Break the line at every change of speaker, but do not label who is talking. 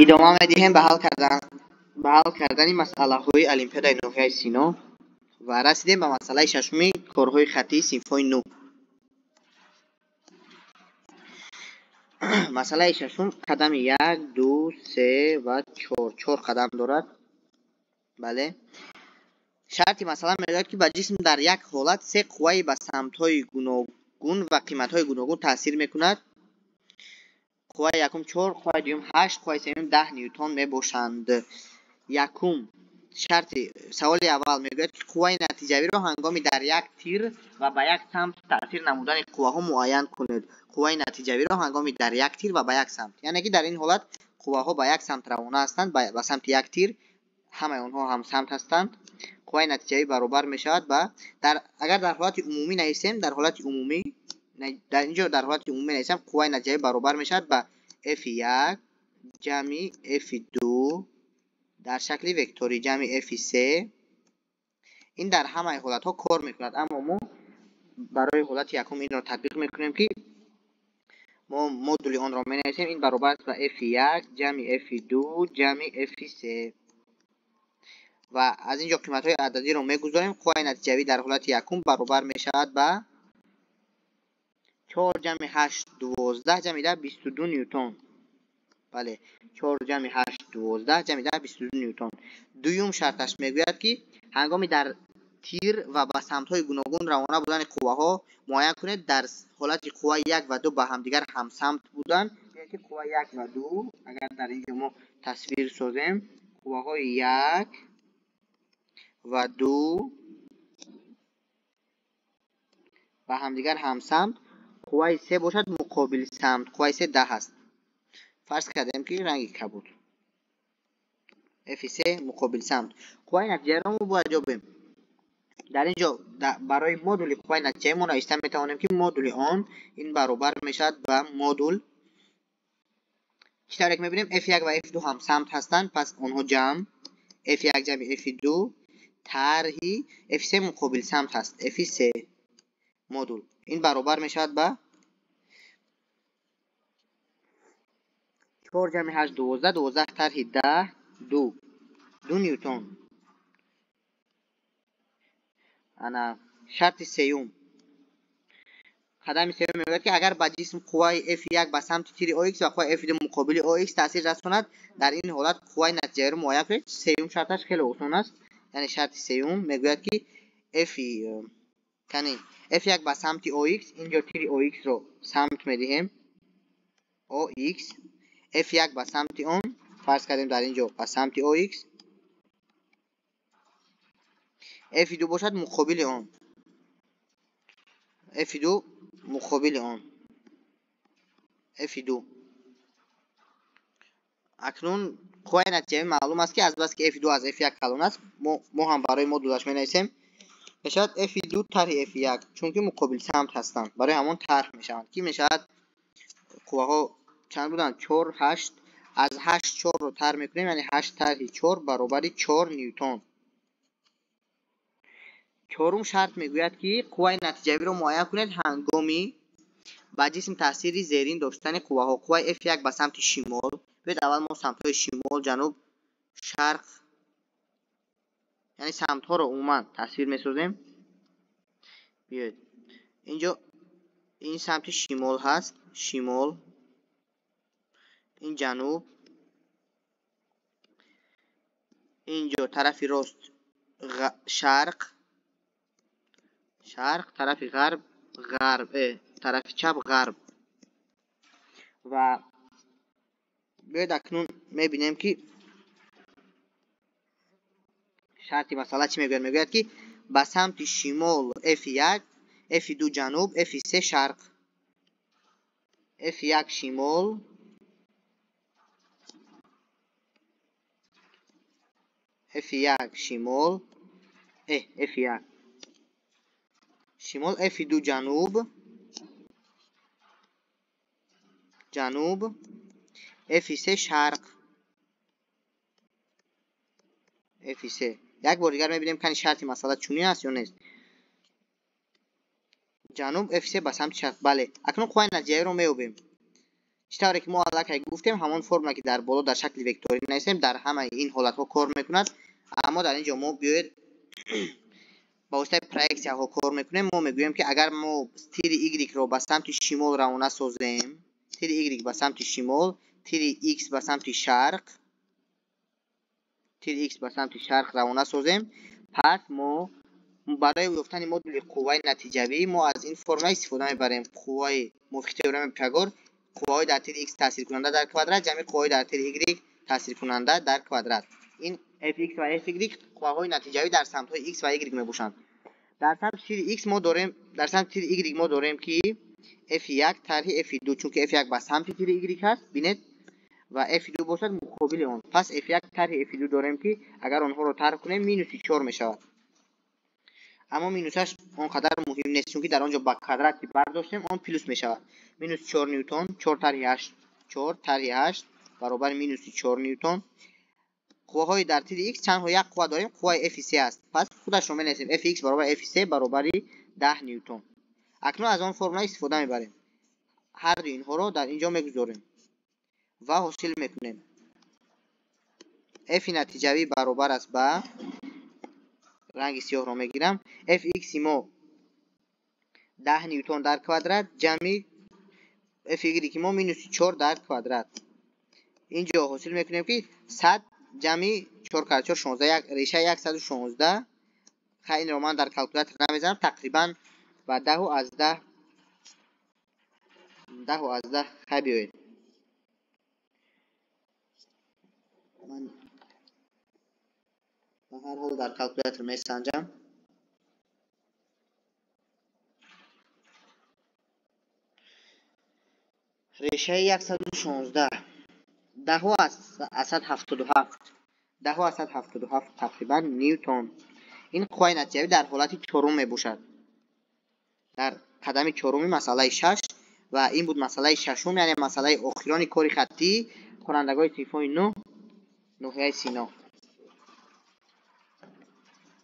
Идома медиҳем ба ҳал кардани масъалаҳои Олимпиадаи ноҳияи Сино ва расидем ба масъалаи шашуми корҳои хаттии синфҳои 9. Масъалаи шашум қадами 1, 2, 3 ва 4. 4 қадам дорад. Бале. Шарти масъала мегӯяд, ки ба ҷисм дар як ҳолат се қувваи ба самтҳои гуногун ва қиматҳои гуногун таъсир мекунад. Қувваи якум 4, қувваи дуюм 8, қувваи сеюм 10 ньютон мебошанд. Якум шарти саволи аввал мегӯяд, ки қувваи натиҷавиро ҳангоми дар як тир ва ба як самт таъсир намудани қувваҳо муайян кунед. Қувваи натиҷавиро ҳангоми дар як тир ва ба як самт, яъне ки дар ин ҳолат қувваҳо ба як самт равона ҳастанд, ба самти як тир, ҳамаи онҳо ҳамсамт ҳастанд. Қувваи натиҷавӣ баробар мешавад ба агар дар ҳолати умумӣ нависем, дар ҳолати умумӣ дар инҷо дар ҳолати умумӣ нависем, қувваи натиҷавӣ баробар мешавад ба F1 ҷамъи F2 дар шакли векторӣ ҷамъи F3. Ин дар ҳамаи ҳолатҳо кор мекунад, аммо мо барои ҳолати якум инро татбиқ мекунем, ки мо модули онро менависем. Ин баробар аст ба F1 ҷамъи F2 ҷамъи F3 ва аз инҷо қиматҳои ададиро мегузорем. Қувваи натиҷавӣ дар ҳолати якум баробар мешавад ба 4 ҷамъи 8 12 ҷамъи 10 22 ньютон. Бале, 4 ҷамъи 8 12 ҷамъи 10 22 ньютон. Дуюм шарташ мегӯяд, ки ҳангоми дар тир ва ба самтҳои гуногун равона будани қувваҳо муайян кунед дар ҳолати қувваи 1 ва 2 ба ҳамдигар ҳамсамт буданд. Яъне ки қувваи 1 ва 2, агар дар инҷо мо тасвир созем, қувваҳои 1 ва 2 ба ҳамдигар ҳамсамт, қувваи 3 бошад муқобили самт, қувваи 3 10 аст. Фарз кардем, ки ранги кабуд. F3 муқобил самт. Қувваи натиҷаро мо бояд ёбем. Дар инҷо барои модули қувваи натиҷаи мо нависта метавонем, ки модули он ин баробар мешавад ба модул. Чӣ тавре ки мебинем, F1 ва F2 ҳамсамт ҳастанд, пас онҳо ҷамъ F1 ҷамъи F2 тарҳи F3 муқобил самт ҳаст, F3 модул. Ин баробар мешавад ба 4 ҷамъи 8 12, 12 тарҳи 10 2, 2 ньютон. Ана шарти сеюм. Қадами сеюм мегӯяд, ки агар ба ҷисм қувваи F1 ба самти тири OX ва қувваи F2 муқобили OX таъсир расонад, дар ин ҳолат қувваи натиҷавиро муайян кунед. Сеюм шарташ хеле осон аст. Яъне шарти сеюм мегӯяд, ки F1 ба самти OX, инҷо тири OX-ро самт медиҳем. OX F1 ба самти он, фарз кардем дар инҷо ба самти OX, F2 бошад муқобили он. F2 муқобили он. F2. Акнун қувваи натиҷавӣ маълум аст, ки азбаски F2 аз F1 калон аст, мо ҳам барои модулаш менависем. Мешавад F2 тарҳи F1, чунки муқобил самт ҳастанд, барои ҳамон тарҳ мешаванд, ки мешавад қувваҳо чанд буданд? 4, 8. Аз 8 4-ро тарҳ мекунем, яъне 8 тарҳи 4 баробари 4 ньютон. Чорум шарт мегӯяд, ки қувваи натиҷавиро муайян кунед ҳангоми ба ҷисм таъсири зерин доштани қувваҳо. Қувваи F1 ба самти шимол. Биёед аввал мо самтҳои шимол, ҷануб, шарқ, яъне самтҳоро умуман тасвир месозем. Биёед инҷо ин самти шимол ҳаст, шимол, ин ҷануб, инҷо тарафи рост шарқ, шарқ, тарафи ғарб, ғарб, тарафи чап ғарб. Ва биёед акнун мебинем, ки шарти масъала чӣ мегӯяд? Мегӯяд, ки ба самти шимол F1, F2 ҷануб, F3 шарқ. F1 шимол, F1 шимол, F1 шимол, F2 ҷануб, ҷануб, F3 шарқ. F3. Як бор дигар мебинем, кани шарти масъала чунин аст ё нест. Ҷануб, F3 ба самти шарқ. Бале. Акнун қувваи натиҷавиро меёбем. Чӣ тавре ки мо аллакай гуфтем, ҳамон формула ки дар боло дар шакли векторӣ нависем, дар ҳамаи ин ҳолатҳо кор мекунад. Аммо дар ин ҷо мо биёед ба воситаи проексияҳо кор мекунем. Мо мегӯем ки агар мо тири y-ро ба самти шимол равона созем, тири y ба самти шимол, тири x ба самти шарқ, тири x ба самти шарқ равона созем, пас мо барои ёфтани модули қувваи натиҷавӣ мо аз ин формула истифода мебарем. Қувваи мувофиқи теоремаи Пифагор, қувваҳои дар тири x таъсиркунанда дар квадрат ҷамъи қувваҳои дар тири y таъсиркунанда дар квадрат. Ин fx ва fy қувваҳои натиҷавӣ дар самтҳои x ва y мебошанд. Дар самти тири x мо дорем, дар самти тири y мо дорем ки f1 тарҳи f2, чунки f1 ба самти тири y ҳаст, бинед, ва f2 бошад муқобили он. Пас f1 тарҳи f2 дорем ки агар онҳоро тарҳ кунем минуси 4 мешавад. Аммо минусаш он қадар муҳим нест, чунки дар он ҷо ба квадрат ки бардоштем, он плюс мешавад. Минус 4 ньютон, 4 тарҳи 8, 4 тарҳи 8 баробар минуси 4 ньютон. Қувваҳои дар тири x чандҳо як қувва дорем, қувваи F3 аст. Пас худашро менависем Fx баробар F3 баробари 10 ньютон. Акнун аз он формула истифода мебарем. Ҳар ду инҳоро дар ин ҷо мегузорем ва ҳосил мекунем. F натиҷавӣ баробар аст ба ранги сиёҳро мегирам. Fx мо 10 ньютон дар квадрат ҷамъи Fy мо минуси 4 дар квадрат. Инҷо ҳосил мекунем ки 100 ҷамъи 4 кар 4 16, як реша 116. Хай, инро ман дар калкулятор намезанам, тақрибан ба 10 аз 10, 10 аз 10. Хай, биёед ман ба ҳар ҳол дар калкулятор месанҷам. Решаи 116 10 аз 177, 10 аз 177 тақрибан ньютон. Ин қувваи натиҷавӣ дар ҳолати чорум мебошад, дар қадами чоруми масъалаи 6. Ва ин буд масъалаи шашум, яъне масъалаи охирони кори хаттии хонандагони синфҳои 9 ноҳияи Сино.